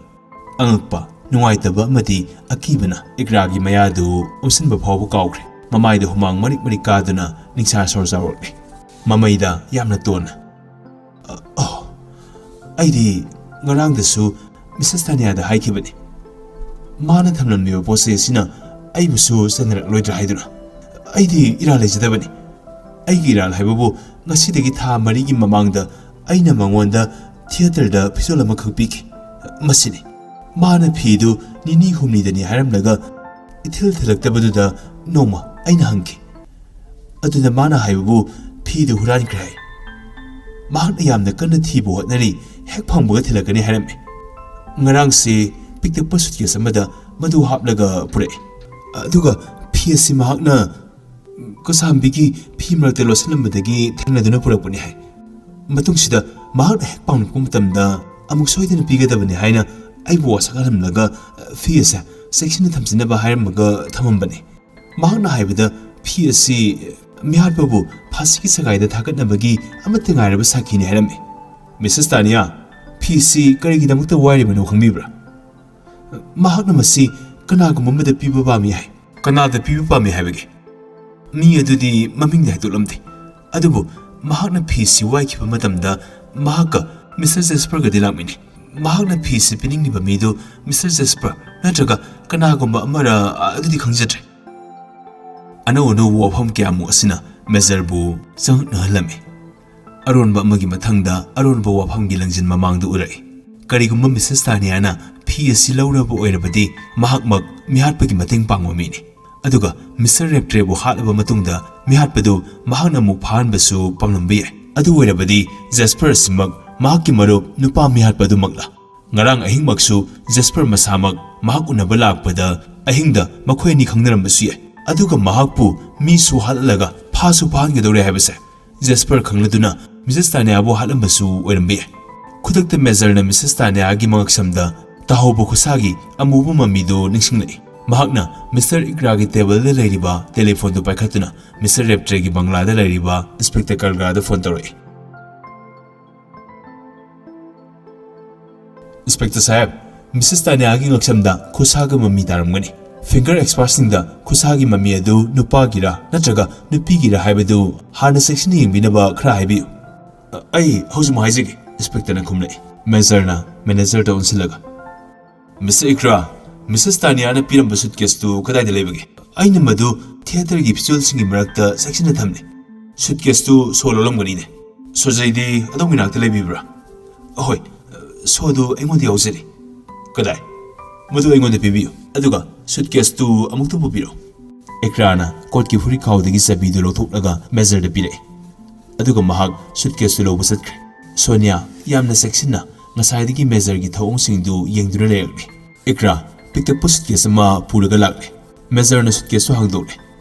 ꯑꯉꯛꯄ, ꯅꯨꯡꯉꯥꯏꯇꯕ ꯑꯃꯗꯤ ꯑꯀꯤꯕꯅ ꯏꯀ꯭ꯔꯥꯒꯤ ꯃꯌꯥꯗꯨ ꯎꯝꯁꯤꯟꯕ ꯐꯥꯎꯕ ꯀꯥꯎꯈ꯭ꯔꯦ꯫ ꯃꯃꯥꯏꯗ ꯍꯨꯃꯥꯡ ꯃꯔꯤꯛ ꯃꯔꯤꯛ ꯀꯥꯗꯨꯅ ꯅꯤꯡꯁꯥ ꯁꯣꯔ ꯆꯥꯎꯔꯛꯂꯦ꯫ ꯃꯃꯩꯗ ꯌꯥꯝꯅ ꯇꯣꯟꯅ, "ꯑ-, ꯑꯣ, ꯑꯩꯗꯤ ꯉꯔꯥꯡꯗꯁꯨ ꯃꯤꯁꯦꯁ ꯇꯥꯅꯤꯌꯥꯗ ꯍꯥꯏꯈꯤꯕꯅꯤ꯫ ꯃꯥꯅ ꯊꯝꯂꯝꯂꯤꯕ ꯄꯣꯠ ꯆꯩ ꯑꯁꯤꯅ ꯑꯩꯕꯨꯁꯨ ꯆꯟꯅꯔꯛꯂꯣꯏꯗ꯭ꯔꯥ ꯍꯥꯏꯗꯨꯅ꯫ ꯑꯩꯗꯤ ꯏꯔꯥꯜ ꯂꯩꯖꯗꯕꯅꯤ꯫ ꯑꯩꯒꯤ ꯏꯔꯥꯜ ꯍꯥꯏꯕꯕꯨ ꯉꯁꯤꯗꯒꯤ ꯊꯥ ꯃꯔꯤꯒꯤ ꯃꯃꯥꯡꯗ ꯑꯩꯅ ꯃꯉꯣꯟꯗ ꯊꯤꯌꯦꯇꯔꯗ ꯐꯤꯖꯣꯜ ꯑꯃꯈꯛ ꯄꯤꯈꯤ꯫ ꯃꯁꯤꯅꯤ꯫ ꯃꯥꯅ ꯐꯤꯗꯨ ꯅꯤꯅꯤ ꯍꯨꯝꯅꯤꯗꯅꯤ ꯍꯥꯏꯔꯝꯂꯒ ꯏꯊꯤꯜ ꯊꯤꯜꯂꯛꯇꯕꯗꯨꯗ ꯅꯣꯡꯃ ꯑꯩꯅ ꯍꯪꯈꯤ꯫ ꯑꯗꯨꯗ ꯃꯥꯅ ꯍꯥꯏꯕꯕꯨ ꯐꯤꯗꯨ ꯍꯨꯔꯥꯟꯈ꯭ꯔꯦ ꯍꯥꯏ꯫ ꯃꯍꯥꯛꯅ ꯌꯥꯝꯅ ꯀꯟꯅ ꯊꯤꯕ ꯍꯣꯠꯅꯔꯤ, ꯍꯦꯛ ꯐꯪꯕꯒ ꯊꯤꯜꯂꯛꯀꯅꯤ ꯍꯥꯏꯔꯝꯃꯤ꯫ ꯉꯔꯥꯡꯁꯤ ꯄꯤꯛꯇꯛꯄ ꯁꯨꯠꯀꯦꯁ ꯑꯃꯗ ꯃꯗꯨ ꯍꯥꯞꯂꯒ ꯄꯨꯔꯛꯏ꯫ ꯑꯗꯨꯒ ꯐꯤ ꯑꯁꯤ ꯃꯍꯥꯛꯅ ꯀꯁꯥꯝꯕꯤꯒꯤ ꯐꯤ ꯃꯔꯛꯇ ꯂꯣꯠꯁꯤꯜꯂꯝꯕꯗꯒꯤ ꯊꯦꯡꯅꯗꯨꯅ ꯄꯨꯔꯛꯄꯅꯤ ꯍꯥꯏ꯫ ꯃꯇꯨꯡꯁꯤꯗ ꯃꯍꯥꯛꯅ ꯍꯦꯛ ꯄꯥꯝꯂꯛꯄ ꯃꯇꯝꯗ ꯑꯃꯨꯛ ꯁꯣꯏꯗꯅ ꯄꯤꯒꯗꯕꯅꯤ ꯍꯥꯏꯅ ꯑꯩꯕꯨ ꯋꯥꯁꯛꯍꯜꯂꯝꯂꯒ ꯐꯤ ꯑꯁꯦ ꯆꯦꯛꯁꯤꯟꯅ ꯊꯝꯖꯤꯟꯅꯕ ꯍꯥꯏꯔꯝꯃꯒ ꯊꯝꯃꯝꯕꯅꯤ꯫ ꯃꯍꯥꯛꯅ ꯍꯥꯏꯕꯗ ꯐꯤ ꯑꯁꯤ ꯃꯤꯍꯥꯠꯄꯕꯨ ꯐꯥꯁꯤꯒꯤ ꯁꯒꯥꯏꯗ ꯊꯥꯒꯠꯅꯕꯒꯤ ꯑꯃꯠꯇ ꯉꯥꯏꯔꯕ ꯁꯥꯈꯤꯅꯤ ꯍꯥꯏꯔꯝꯃꯤ꯫ "ꯃꯤꯁꯦꯁ ꯇꯥꯅꯤꯌꯥ, ꯐꯤꯁꯤ ꯀꯔꯤꯒꯤꯗꯃꯛꯇ ꯋꯥꯏꯔꯤꯕꯅꯣ ꯈꯪꯕꯤꯕ꯭ꯔꯥ? ꯃꯍꯥꯛꯅ ꯃꯁꯤ ꯀꯅꯥꯒꯨꯝꯕ ꯑꯃꯗ ꯄꯤꯕ ꯄꯥꯝꯃꯤ ꯍꯥꯏ꯫" "ꯀꯅꯥꯗ ꯄꯤꯕ ꯄꯥꯝꯃꯤ ꯍꯥꯏꯕꯒꯦ?" "ꯃꯤ ꯑꯗꯨꯗꯤ ꯃꯃꯤꯡꯗꯤ ꯍꯥꯏꯗꯣꯛꯂꯝꯗꯦ, ꯑꯗꯨꯕꯨ ꯃꯍꯥꯛꯅ ꯐꯤꯁꯤ ꯋꯥꯏꯈꯤꯕ ꯃꯇꯝꯗ ꯃꯍꯥꯛꯀ ꯃꯤꯁꯇꯔ ꯖꯦꯁꯄꯔꯒꯗꯤ ꯂꯥꯛꯃꯤꯟꯅꯩ꯫ ꯃꯍꯥꯛꯅ ꯐꯤꯁꯤ ꯄꯤꯅꯤꯡꯂꯤꯕ ꯃꯤꯗꯨ ꯃꯤꯁꯇꯔ ꯖꯦꯁꯄꯔ ꯅꯠꯇ꯭ꯔꯒ ꯀꯅꯥꯒꯨꯝꯕ ꯑꯃꯔ ꯑꯗꯨꯗꯤ ꯈꯪꯖꯗ꯭ꯔꯦ꯫" ꯑꯅꯧ ꯑꯅꯧꯕ ꯋꯥꯐꯝ ꯀꯌꯥꯃꯨꯛ ꯑꯁꯤꯅ ꯃꯦꯖꯔꯕꯨ ꯆꯉꯛꯅꯍꯜꯂꯝꯃꯤ꯫ ꯑꯔꯣꯟꯕ ꯑꯃꯒꯤ ꯃꯊꯪꯗ ꯑꯔꯣꯟꯕ ꯋꯥꯐꯝꯒꯤ ꯂꯪꯖꯤꯟ ꯃꯃꯥꯡꯗ ꯎꯔꯛꯏ꯫ ꯀꯔꯤꯒꯨꯝꯕ ꯃꯤꯁꯦꯁ ꯇꯥꯅꯤꯌꯥꯅ ꯐꯤ ꯑꯁꯤ ꯂꯧꯔꯕ ꯑꯣꯏꯔꯕꯗꯤ ꯃꯍꯥꯛꯃꯛ ꯃꯤꯍꯥꯠꯄꯒꯤ ꯃꯇꯦꯡ ꯄꯥꯡꯕ ꯃꯤꯅꯤ꯫ ꯑꯗꯨꯒ ꯃꯤꯁꯇꯔ ꯔꯦꯞꯇ꯭ꯔꯦꯕꯨ ꯍꯥꯠꯂꯕ ꯃꯇꯨꯡꯗ ꯃꯤꯍꯥꯠꯄꯗꯨ ꯃꯍꯥꯛꯅ ꯑꯃꯨꯛ ꯐꯥꯍꯟꯕꯁꯨ ꯄꯥꯝꯂꯝꯕ ꯌꯥꯏ꯫ ꯑꯗꯨ ꯑꯣꯏꯔꯕꯗꯤ ꯖꯦꯁꯄꯔ ꯑꯁꯤꯃꯛ ꯃꯍꯥꯛꯀꯤ ꯃꯔꯨꯞ ꯅꯨꯄꯥ ꯃꯤꯍꯥꯠꯄ ꯑꯗꯨꯃꯛꯂ? ꯉꯔꯥꯡ ꯑꯍꯤꯡꯃꯛꯁꯨ ꯖꯦꯁꯄꯔ ꯃꯁꯥꯃꯛ ꯃꯍꯥꯛ ꯎꯅꯕ ꯂꯥꯛꯄꯗ ꯑꯍꯤꯡꯗ ꯃꯈꯣꯏ ꯑꯅꯤ ꯈꯪꯅꯔꯝꯕꯁꯨ ꯌꯥꯏ꯫ ꯑꯗꯨꯒ ꯃꯍꯥꯛꯄꯨ ꯃꯤꯁꯨ ꯍꯥꯠꯂꯒ ꯐꯥꯁꯨ ꯐꯥꯍꯟꯒꯗꯧꯔꯦ ꯍꯥꯏꯕꯁꯦ ꯖꯦꯁꯄꯔ ꯈꯪꯂꯗꯨꯅ ꯃꯤꯁꯦꯁ ꯇꯥꯅꯤꯌꯥꯕꯨ ꯍꯥꯠꯂꯝꯕꯁꯨ ꯑꯣꯏꯔꯝꯕ ꯌꯥꯏ꯫ ꯈꯨꯗꯛꯇ ꯃꯦꯖꯔꯅ ꯃꯤꯁꯦꯁ ꯇꯥꯅꯤꯌꯥꯒꯤ ꯃꯉꯛꯁꯝꯗ ꯇꯥꯍꯧꯕ ꯈꯨꯁꯥꯒꯤ ꯑꯃꯨꯕ ꯃꯃꯤꯗꯨ ꯅꯤꯡꯁꯤꯡꯂꯛꯏ꯫ ꯃꯍꯥꯛꯅ ꯃꯤꯁꯇꯔ ꯏꯀ꯭ꯔꯥꯒꯤ ꯇꯦꯕꯜꯗ ꯂꯩꯔꯤꯕ ꯇꯦꯂꯤꯐꯣꯟꯗꯨ ꯄꯥꯏꯈꯠꯇꯨꯅ ꯃꯤꯁꯇꯔ ꯔꯦꯞꯇ꯭ꯔꯦꯒꯤ ꯕꯪꯒ꯭ꯂꯥꯗ ꯂꯩꯔꯤꯕ ꯏꯟꯁꯄꯦꯛꯇꯔ ꯀꯜꯒ꯭ꯔꯥꯗ ꯐꯣꯟ ꯇꯧꯔꯛꯏ꯫ ꯏꯟꯁꯄꯦꯛꯇꯔ ꯁꯥꯍꯦꯕ, ꯃꯤꯁꯦꯁ ꯇꯥꯅꯤꯌꯥꯒꯤ ꯉꯛꯁꯝꯗ ꯈꯨꯁꯥꯒ ꯃꯃꯤ ꯇꯥꯔꯝꯒꯅꯤ꯫ ꯐꯤꯡꯒꯔ ꯑꯦꯛꯁꯄꯥꯔꯠꯁꯤꯡꯗ ꯈꯨꯁꯥꯒꯤ ꯃꯃꯤ ꯑꯗꯨ ꯅꯨꯄꯥꯒꯤꯔꯥ ꯅꯠꯇ꯭ꯔꯒ ꯅꯨꯄꯤꯒꯤꯔꯥ ꯍꯥꯏꯕꯗꯨ ꯍꯥꯟꯅ ꯆꯦꯛꯁꯤꯟꯅ ꯌꯦꯡꯕꯤꯅꯕ ꯈꯔ ꯍꯥꯏꯕꯤꯌꯨ꯫ "ꯑ, ꯑꯩ ꯍꯧꯖꯤꯛꯃꯛ ꯍꯥꯏꯖꯒꯦ," ꯏꯟꯁꯄꯦꯛꯇꯔꯅ ꯈꯨꯝꯂꯛꯏ꯫ ꯃꯦꯖꯔꯅ ꯃꯦꯅꯦꯖꯔꯗ ꯑꯣꯟꯁꯤꯜꯂꯒ, "ꯃꯤꯁꯇꯔ ꯏꯀ꯭ꯔꯥ, ꯃꯤꯁꯦꯁ ꯇꯥꯅꯤꯌꯥꯅ ꯄꯤꯔꯝꯕ ꯁꯨꯠꯀꯦꯁꯇꯨ ꯀꯗꯥꯏꯗ ꯂꯩꯕꯒꯦ? ꯑꯩꯅ ꯃꯗꯨ ꯊꯤꯌꯦꯇꯔꯒꯤ ꯐꯤꯖꯣꯜꯁꯤꯡꯒꯤ ꯃꯔꯛꯇ ꯆꯦꯛꯁꯤꯟꯅ ꯊꯝꯂꯦ꯫ ꯁꯨꯠꯀꯦꯁꯇꯨ ꯁꯣ ꯂꯣꯜꯂꯝꯒꯅꯤꯅꯦ꯫ ꯁꯣꯖꯩꯗꯤ ꯑꯗꯣꯝꯒꯤ ꯅꯥꯛꯇ ꯂꯩꯕꯤꯕ꯭ꯔꯥ?" "ꯑꯍꯣꯏ, ꯁꯣꯗꯨ ꯑꯩꯉꯣꯟꯗ ꯌꯥꯎꯖꯔꯤ꯫" "ꯀꯗꯥꯏ?" "ꯃꯗꯨ ꯑꯩꯉꯣꯟꯗ ꯄꯤꯕꯤꯌꯨ꯫ ꯑꯗꯨꯒ ꯁꯨꯠꯀꯦꯁꯇꯨ ꯑꯃꯨꯛꯇ ꯄꯨꯕꯤꯔꯛꯎ꯫" ꯏꯀ꯭ꯔꯥꯅ ꯀꯣꯠꯀꯤ ꯐꯨꯔꯤꯠꯈꯥꯎꯗꯒꯤ ꯆꯥꯕꯤꯗꯨ ꯂꯧꯊꯣꯛꯂꯒ ꯃꯦꯖꯔꯗ ꯄꯤꯔꯛꯏ꯫ ꯑꯗꯨꯒ ꯃꯍꯥꯛ ꯁꯨꯠꯀꯦꯁꯇꯨ ꯂꯧꯕ ꯆꯠꯈ꯭ꯔꯦ꯫ ꯁꯣꯅꯤꯌꯥ ꯌꯥꯝꯅ ꯆꯦꯛꯁꯤꯟꯅ ꯉꯁꯥꯏꯗꯒꯤ ꯃꯦꯖꯔꯒꯤ ꯊꯧꯑꯣꯡꯁꯤꯡꯗꯨ ꯌꯦꯡꯗꯨꯅ ꯂꯩꯔꯛꯂꯤ꯫ ꯏꯀ꯭ꯔꯥ ꯄꯤꯛꯇꯛꯄ ꯁꯨꯠꯀꯦꯁ ꯑꯃ ꯄꯨꯔꯒ ꯂꯥꯛꯂꯦ꯫ ꯃꯦꯖꯔꯅ ꯁꯨꯠꯀꯦꯁꯇꯨ ꯍꯥꯡꯗꯣꯛꯂꯦ꯫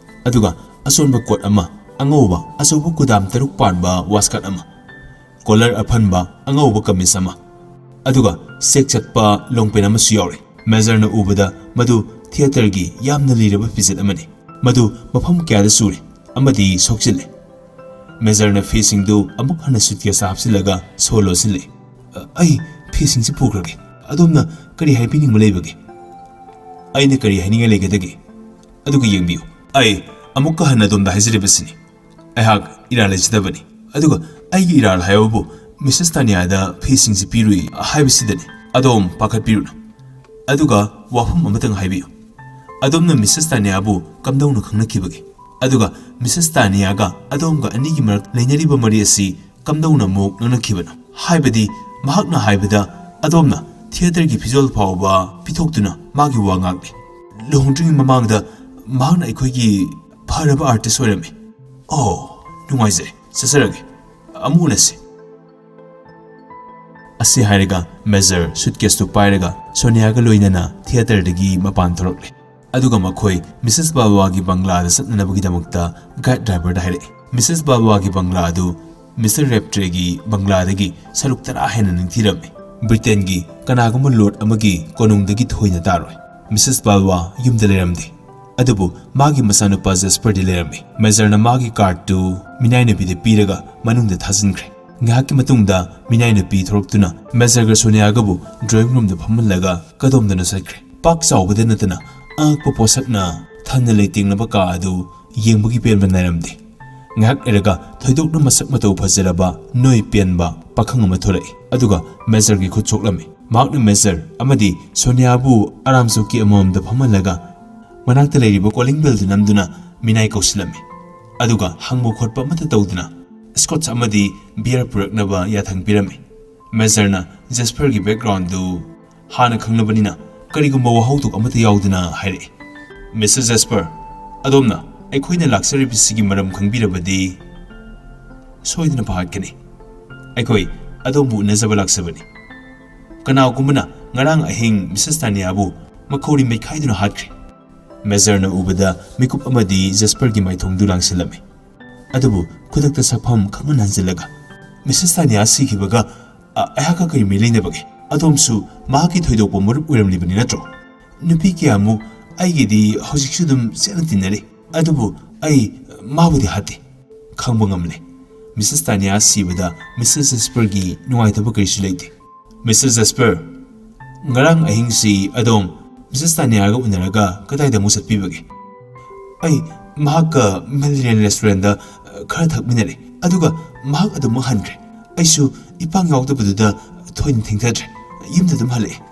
ꯑꯗꯨꯒ ꯑꯆꯣꯟꯕ ꯀꯣꯠ ꯑꯃ, ꯑꯉꯧꯕ ꯑꯆꯧꯕ ꯀꯨꯗꯥꯝ ꯇꯔꯨꯛ ꯄꯥꯟꯕ ꯋꯥꯁꯀꯠ ꯑꯃ, ꯀꯣꯂꯔ ꯑꯐꯟꯕ ꯑꯉꯧꯕ ꯀꯃꯤꯁ ꯑꯃ, ꯑꯗꯨꯒ ꯆꯦꯛ ꯆꯠꯄ ꯂꯣꯡꯄꯦꯟ ꯑꯃꯁꯨ ꯌꯥꯎꯔꯦ꯫ ꯃꯦꯖꯔꯅ ꯎꯕꯗ ꯃꯗꯨ ꯊꯤꯌꯦꯇꯔꯒꯤ ꯌꯥꯝꯅ ꯂꯤꯔꯕ ꯐꯤꯖꯦꯠ ꯑꯃꯅꯤ꯫ ꯃꯗꯨ ꯃꯐꯝ ꯀꯌꯥꯗ ꯆꯨꯔꯦ ꯑꯃꯗꯤ ꯁꯣꯛꯆꯤꯜꯂꯦ꯫ ꯃꯦꯖꯔꯅ ꯐꯤꯁꯤꯡꯗꯨ ꯑꯃꯨꯛ ꯍꯟꯅ ꯁꯨꯠꯀꯦꯁꯇ ꯍꯥꯞꯆꯤꯜꯂꯒ ꯁꯣ ꯂꯣꯟꯁꯤꯜꯂꯦ꯫ "ꯑ, ꯑꯩ ꯐꯤꯁꯤꯡꯁꯤ ꯄꯨꯈ꯭ꯔꯒꯦ꯫ ꯑꯗꯣꯝꯅ ꯀꯔꯤ ꯍꯥꯏꯕꯤꯅꯤꯡꯕ ꯂꯩꯕꯒꯦ?" "ꯑꯩꯅ ꯀꯔꯤ ꯍꯥꯏꯅꯤꯡꯉꯥꯏ ꯂꯩꯒꯗꯒꯦ? ꯑꯗꯨꯒ ꯌꯦꯡꯕꯤꯌꯨ, ꯑꯩ ꯑꯃꯨꯛꯀ ꯍꯟꯅ ꯑꯗꯣꯝꯗ ꯍꯥꯏꯖꯔꯤꯕꯁꯤꯅꯤ꯫ ꯑꯩꯍꯥꯛ ꯏꯔꯥꯜ ꯂꯩꯖꯗꯕꯅꯤ꯫ ꯑꯗꯨꯒ ꯑꯩꯒꯤ ꯏꯔꯥꯜ ꯍꯥꯏꯕꯕꯨ ꯃꯤꯁꯦꯁ ꯇꯥꯅꯤꯌꯥꯗ ꯐꯤꯁꯤꯡꯁꯤ ꯄꯤꯔꯨꯏ ꯍꯥꯏꯕꯁꯤꯗꯅꯤ꯫ ꯑꯗꯣꯝ ꯄꯥꯈꯠꯄꯤꯔꯨꯅꯨ꯫ ꯑꯗꯨꯒ ꯋꯥꯐꯝ ꯑꯃꯇꯪ ꯍꯥꯏꯕꯤꯌꯨ꯫ ꯑꯗꯣꯝꯅ ꯃꯤꯁꯦꯁ ꯇꯥꯅꯤꯌꯥꯕꯨ ꯀꯝꯗꯧꯅ ꯈꯪꯅꯈꯤꯕꯒꯦ? ꯑꯗꯨꯒ ꯃꯤꯁꯦꯁ ꯇꯥꯅꯤꯌꯥꯒ ꯑꯗꯣꯝꯒ ꯑꯅꯤꯒꯤ ꯃꯔꯛ ꯂꯩꯅꯔꯤꯕ ꯃꯔꯤ ꯑꯁꯤ ꯀꯝꯗꯧꯅ ꯑꯃꯨꯛ ꯉꯥꯡꯅꯈꯤꯕꯅꯣ? ꯍꯥꯏꯕꯗꯤ ꯃꯍꯥꯛꯅ ꯍꯥꯏꯕꯗ ꯑꯗꯣꯝꯅ ꯊꯤꯌꯦꯇꯔꯒꯤ ꯐꯤꯖꯣꯜ ꯐꯥꯎꯕ ꯄꯤꯊꯣꯛꯇꯨꯅ ꯃꯥꯒꯤ ꯋꯥ ꯉꯥꯛꯂꯤ꯫ ꯂꯨꯍꯣꯡꯗ꯭ꯔꯤꯉꯩ ꯃꯃꯥꯡꯗ ꯃꯍꯥꯛꯅ ꯑꯩꯈꯣꯏꯒꯤ ꯐꯔꯕ ꯑꯥꯔꯇꯤꯁ ꯑꯣꯏꯔꯝꯃꯤ꯫ ꯑꯣ, ꯅꯨꯡꯉꯥꯏꯖꯔꯦ꯫ ꯆꯠꯆꯔꯒꯦ꯫ ꯑꯃꯨꯛ ꯎꯅꯁꯤ꯫" ꯑꯁꯤ ꯍꯥꯏꯔꯒ ꯃꯦꯖꯔ ꯁꯨꯠꯀꯦꯁꯇꯨ ꯄꯥꯏꯔꯒ ꯁꯣꯅꯤꯌꯥꯒ ꯂꯣꯏꯅꯅ ꯊꯤꯌꯦꯇꯔꯗꯒꯤ ꯃꯄꯥꯟ ꯊꯣꯔꯛꯂꯦ꯫ ꯑꯗꯨꯒ ꯃꯈꯣꯏ ꯃꯤꯁꯦꯁ ꯕꯥꯜꯋꯥꯒꯤ ꯕꯪꯒ꯭ꯂꯥꯗ ꯆꯠꯅꯅꯕꯒꯤꯗꯃꯛꯇ ꯒꯥꯏꯗ ꯗ꯭ꯔꯥꯏꯚꯔꯗ ꯍꯥꯏꯔꯛꯏ꯫ ꯃꯤꯁꯦꯁ ꯕꯥꯜꯋꯥꯒꯤ ꯕꯪꯒ꯭ꯂꯥ ꯑꯗꯨ ꯃꯤꯁꯇꯔ ꯔꯦꯞꯇ꯭ꯔꯦꯒꯤ ꯕꯪꯒ꯭ꯂꯥꯗꯒꯤ ꯁꯔꯨꯛ ꯇꯔꯥ ꯍꯦꯟꯅ ꯅꯤꯡꯊꯤꯔꯝꯃꯤ꯫ ꯕ꯭ꯔꯤꯇꯦꯟꯒꯤ ꯀꯅꯥꯒꯨꯝꯕ ꯂꯣꯔꯗ ꯑꯃꯒꯤ ꯀꯣꯅꯨꯡꯗꯒꯤ ꯊꯣꯏꯅ ꯇꯥꯔꯣꯏ꯫ ꯃꯤꯁꯦꯁ ꯕꯥꯜꯋꯥ ꯌꯨꯝꯗ ꯂꯩꯔꯝꯗꯦ, ꯑꯗꯨꯕꯨ ꯃꯥꯒꯤ ꯃꯆꯥꯅꯨꯄꯥ ꯖꯦꯁꯄꯔꯗꯤ ꯂꯩꯔꯝꯃꯤ꯫ ꯃꯦꯖꯔꯅ ꯃꯥꯒꯤ ꯀꯥꯔꯗꯇꯨ ꯃꯤꯅꯥꯏ ꯅꯨꯄꯤꯗ ꯄꯤꯔꯒ ꯃꯅꯨꯡꯗ ꯊꯥꯖꯤꯟꯈ꯭ꯔꯦ꯫ ꯉꯥꯏꯍꯥꯛꯀꯤ ꯃꯇꯨꯡꯗ ꯃꯤꯅꯥꯏ ꯅꯨꯄꯤ ꯊꯣꯔꯛꯇꯨꯅ ꯃꯦꯖꯔꯒ ꯁꯣꯅꯤꯌꯥꯒꯕꯨ ꯗ꯭ꯔꯣꯌꯤꯡ ꯔꯨꯝꯗ ꯐꯝꯍꯜꯂꯒ ꯀꯗꯣꯝꯗꯅꯣ ꯆꯠꯈ꯭ꯔꯦ꯫ ꯄꯥꯛ ꯆꯥꯎꯕꯗ ꯅꯠꯇꯅ ꯑꯉꯛꯄ ꯄꯣꯠꯁꯛꯅ ꯊꯟꯅ ꯂꯩꯇꯦꯡꯅꯕ ꯀꯥ ꯑꯗꯨ ꯌꯦꯡꯕꯒꯤ ꯄꯦꯟꯕ ꯅꯥꯏꯔꯝꯗꯦ꯫ ꯉꯥꯏꯍꯥꯛ ꯂꯩꯔꯒ ꯊꯣꯏꯗꯣꯛꯅ ꯃꯁꯛ ꯃꯇꯧ ꯐꯖꯔꯕ, ꯅꯣꯏ ꯄꯦꯟꯕ ꯄꯥꯈꯪ ꯑꯃ ꯊꯣꯔꯛꯏ, ꯑꯗꯨꯒ ꯃꯦꯖꯔꯒꯤ ꯈꯨꯠ ꯁꯣꯛꯂꯝꯃꯤ꯫ ꯃꯍꯥꯛꯅ ꯃꯦꯖꯔ ꯑꯃꯗꯤ ꯁꯣꯅꯤꯌꯥꯕꯨ ꯑꯔꯥꯝ ꯆꯧꯀꯤ ꯑꯃꯃꯝꯗ ꯐꯝꯍꯜꯂꯒ ꯃꯅꯥꯛꯇ ꯂꯩꯔꯤꯕ ꯀꯣꯂꯤꯡ ꯕꯦꯜꯗꯨ ꯅꯝꯗꯨꯅ ꯃꯤꯅꯥꯏ ꯀꯧꯁꯤꯜꯂꯝꯃꯤ, ꯑꯗꯨꯒ ꯍꯪꯕ ꯈꯣꯠꯄ ꯑꯃꯠꯇ ꯇꯧꯗꯅ ꯁ꯭ꯀꯣꯠꯁ ꯑꯃꯗꯤ ꯕꯤꯌꯔ ꯄꯨꯔꯛꯅꯕ ꯌꯥꯊꯪ ꯄꯤꯔꯝꯃꯤ꯫ ꯃꯦꯖꯔꯅ ꯖꯦꯁꯄꯔꯒꯤ ꯕꯦꯛꯒ꯭ꯔꯥꯎꯟꯗꯨ ꯍꯥꯟꯅ ꯈꯪꯂꯕꯅꯤꯅ ꯀꯔꯤꯒꯨꯝꯕ ꯋꯥꯍꯧꯗꯣꯛ ꯑꯃꯠꯇ ꯌꯥꯎꯗꯅ ꯍꯥꯏꯔꯛꯏ, "ꯃꯤꯁꯇꯔ ꯖꯦꯁꯄꯔ, ꯑꯗꯣꯝꯅ ꯑꯩꯈꯣꯏꯅ ꯂꯥꯛꯆꯔꯤꯕꯁꯤꯒꯤ ꯃꯔꯝ ꯈꯪꯕꯤꯔꯕꯗꯤ ꯁꯣꯏꯗꯅ ꯐꯥꯍꯠꯀꯅꯤ꯫ ꯑꯩꯈꯣꯏ ꯑꯗꯣꯝꯕꯨ ꯎꯅꯖꯕ ꯂꯥꯛꯆꯕꯅꯤ꯫ ꯀꯅꯥꯒꯨꯝꯕꯅ ꯉꯔꯥꯡ ꯑꯍꯤꯡ ꯃꯤꯁꯦꯁ ꯇꯥꯅꯤꯌꯥꯕꯨ ꯃꯈꯧꯔꯤ ꯃꯩꯈꯥꯏꯗꯨꯅ ꯍꯥꯠꯈ꯭ꯔꯦ꯫" ꯃꯦꯖꯔꯅ ꯎꯕꯗ ꯃꯤꯀꯨꯞ ꯑꯃꯗꯤ ꯖꯦꯁꯄꯔꯒꯤ ꯃꯥꯏꯊꯣꯡꯗꯨ ꯂꯥꯡꯁꯤꯜꯂꯝꯃꯤ꯫ ꯑꯗꯨꯕꯨ ꯈꯨꯗꯛꯇ ꯁꯛꯐꯝ ꯈꯪꯍꯟ ꯍꯟꯖꯤꯜꯂꯒ, "ꯃꯤꯁꯦꯁ ꯇꯥꯅꯤꯌꯥ ꯁꯤꯈꯤꯕꯒ ꯑ-, ꯑꯩꯍꯥꯛꯀ ꯀꯔꯤ ꯃꯔꯤ ꯂꯩꯅꯕꯒꯦ? ꯑꯗꯣꯝꯁꯨ ꯃꯍꯥꯛꯀꯤ ꯊꯣꯏꯗꯣꯛꯄ ꯃꯔꯨꯞ ꯑꯣꯏꯔꯝꯂꯤꯕꯅꯤ ꯅꯠꯇ꯭ꯔꯣ? ꯅꯨꯄꯤ ꯀꯌꯥꯃꯨꯛ ꯑꯩꯒꯤꯗꯤ ꯍꯧꯖꯤꯛꯁꯨ ꯑꯗꯨꯝ ꯆꯦꯠꯅ ꯇꯤꯟꯅꯔꯤ, ꯑꯗꯨꯕꯨ ꯑꯩ ꯃꯥꯕꯨꯗꯤ ꯍꯥꯠꯇꯦ꯫" ꯈꯪꯕ ꯉꯝꯂꯦ꯫ ꯃꯤꯁꯦꯁ ꯇꯥꯅꯤꯌꯥ ꯁꯤꯕꯗ ꯃꯤꯁꯦꯁ ꯖꯦꯁꯄꯔꯒꯤ ꯅꯨꯡꯉꯥꯏꯇꯕ ꯀꯔꯤꯁꯨ ꯂꯩꯇꯦ꯫ "ꯃꯤꯁꯦꯁ ꯖꯦꯁꯄꯔ, ꯉꯔꯥꯡ ꯑꯍꯤꯡꯁꯤ ꯑꯗꯣꯝ ꯃꯤꯁꯦꯁ ꯇꯥꯅꯤꯌꯥꯒ ꯎꯅꯔꯒ ꯀꯗꯥꯏꯗ ꯑꯃꯨꯛ ꯆꯠꯄꯤꯕꯒꯦ?" "ꯑꯩ ꯃꯍꯥꯛꯀ ꯃꯦꯂꯤꯅꯦꯟ ꯔꯦꯁꯇꯨꯔꯦꯟꯗ, ꯑ, ꯈꯔ ꯊꯛꯃꯤꯟꯅꯔꯦ, ꯑꯗꯨꯒ ꯃꯍꯥꯛ ꯑꯗꯨꯃꯛ ꯍꯟꯈ꯭ꯔꯦ꯫ ꯑꯩꯁꯨ ꯏꯄꯥꯡ ꯌꯥꯎꯗꯕꯗꯨꯗ ꯊꯣꯏꯅ ꯊꯦꯡꯊꯗ꯭ꯔꯦ, ꯌꯨꯝꯗ ꯑꯗꯨꯝ ꯍꯜꯂꯛꯑꯦ꯫"